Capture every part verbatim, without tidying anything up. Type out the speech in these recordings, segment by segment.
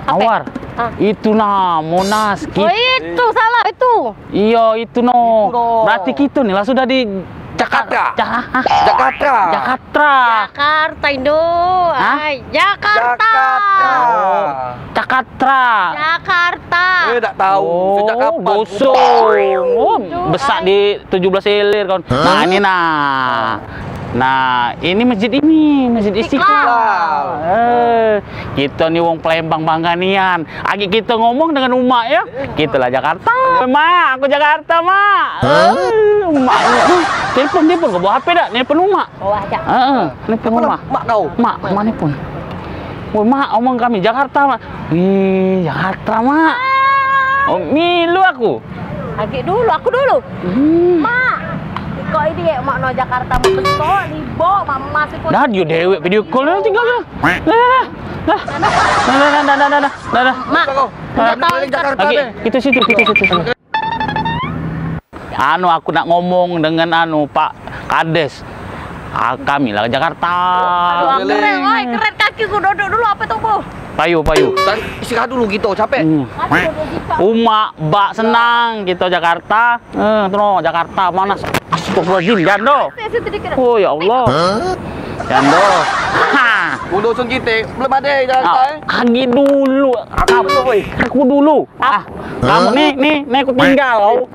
Awar. Ah. Itu nah, Monas. Oh, itu salah itu. Iyo, itu no. Itu no. Berarti kita ni lah sudah di Jakarta. Jakarta. Jakarta. Jakarta. Jakarta, Indo. Hah? Ay, Jakarta. Jakarta. Oh, Jakarta. Jakarta. Eh, dak tahu. Oh, sejak kapan? Bosong. Oh, besak di tujuh belas ilir, kawan. Hah? Nah, ini nah. Nah, ini masjid ini, Masjid Istiqlal. Istiqlal. Eh, kita ni wong Palembang bangga nian. Agi kita ngomong dengan umak ya. Kita lah Jakarta. Mak, aku Jakarta, Mak. Hah? Eh, umak. Telepon, telepon, kau bawa H P dak? Nelpon umak. Bawa aja. Heeh, nelpon umak. Mak kau. Mak, mak nelpon. Woi, Mak, omong kami Jakarta, Mak. Ih, Jakarta, Mak. Oh, milu aku. Agek dulu, aku dulu. Hmm. Mak. Iko ini ya, Mak no Jakarta, Mak besok, libok, Mak emas iko. Dah, dia dewek video call dah, tinggal dah. Dah, dah, dah. Dah, dah, dah, dah, dah, dah. Mak, dah, dah. Dah, dah, dah, Jakarta. Agek, deh. Kita situ, kita situ, situ. Anu, aku nak ngomong dengan anu, Pak Kades. Ah, kami lah Jakarta. Wah, keren, oi, keren. Kaki ku duduk dulu, apa tu, Bu? Payu, payu. Tan, istirahat dulu kita, capek. Hmm. Umak, bak senang kita Jakarta. Eh, tu no, Jakarta panas. Astagfirullahaladzim, jando. Sik, sik, sedikit. Oh, ya Allah. Hah? Jando. Ha. Wong doson kita belum ada Jakarta, eh. Agi dulu. Aku, aku dulu. Ah, kamu ni, ni, ni aku tinggal kau.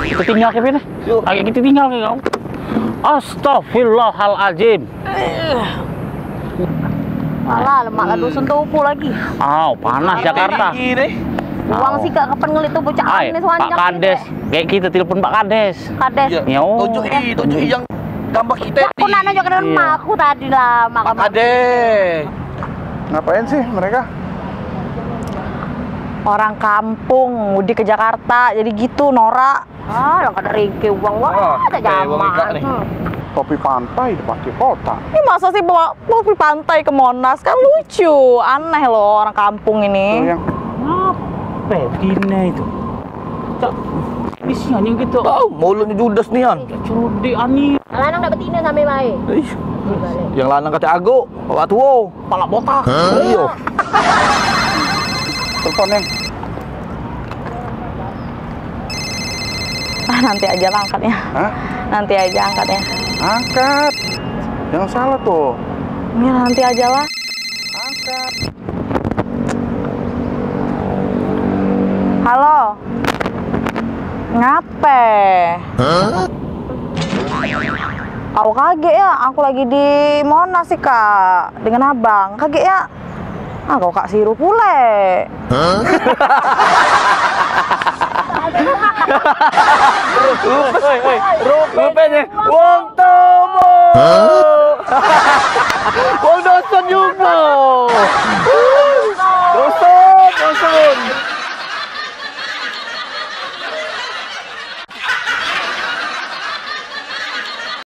Kita tinggal ke sini. Yuk. Lagi kita tinggal ke kau. Astagfirullahalazim. Alah, lemak lah dusun tupu lagi. Aw, panas Jakarta. Tinggi deh. Uang sih, Kak, kapan ngelit tu bocah. Ai, aneh, Pak Kades. Kayak kita telepon Pak Kades. Kades. Iya. Yo. Tunjuk i, tunjuk i yang gambar kita. Aku nak nunjuk ke mak aku tadi lah, mak. Pak Kades. Ngapain sih mereka? Orang kampung mudik ke Jakarta, jadi gitu norak. Ah, lah kada rike uang, wah, ada jaman. Hmm. Topi pantai dipakai kota. Ini masa sih bawa topi pantai ke Monas? Kan lucu, aneh loh orang kampung ini. Tuh yang apa betina itu? Cak, isian yang gitu. Tahu, mulutnya judes nian. Cak cerudi ani. Lanang dak betina sampai bae. Ih. Yang lanang kata agok, awak tua. Pala botak. Iyo. Telepon, Neng. Ah, nanti aja lah angkatnya. Hah? Nanti aja angkatnya. Angkat. Jangan salah tuh. Ya, nanti aja lah. Angkat. Halo. Ngape? Hah? Kau kagek ya, aku lagi di Monas sih, Kak, dengan abang. Kagek ya? Ah, kau Kak Siru pule. Hah? Rupe-, rupenye wong tomo. Hah? Wong doson juga.